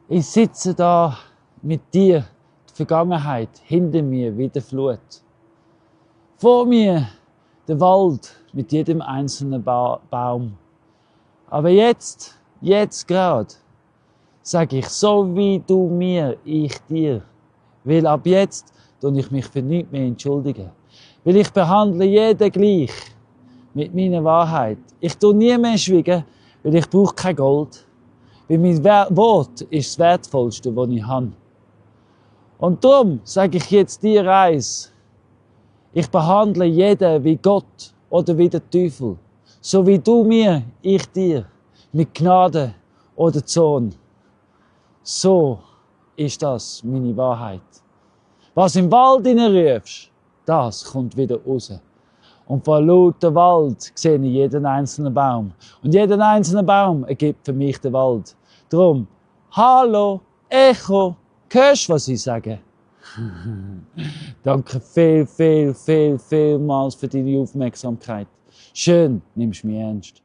Ich sitze da mit dir, die Vergangenheit hinter mir wie der Flut. Vor mir der Wald mit jedem einzelnen Baum. Aber jetzt gerade, sage ich, so wie du mir, ich dir. Weil ab jetzt tue ich mich für nichts mehr entschuldigen. Weil ich behandle jeden gleich mit meiner Wahrheit. Ich tue nie mehr schweigen, weil ich brauche kein Gold. Weil mein Wort ist das Wertvollste, das ich habe. Und darum sage ich jetzt dir eins. Ich behandle jeden wie Gott oder wie der Teufel. So wie du mir, ich dir. Mit Gnade oder Zorn. So ist das meine Wahrheit. Was im Wald rufst, das kommt wieder raus. Und von lauter Wald sehe ich jeden einzelnen Baum. Und jeden einzelnen Baum ergibt für mich den Wald. Drum, hallo, Echo, hörst du, was ich sage? Danke vielmals für deine Aufmerksamkeit. Schön, nimmst du mich ernst.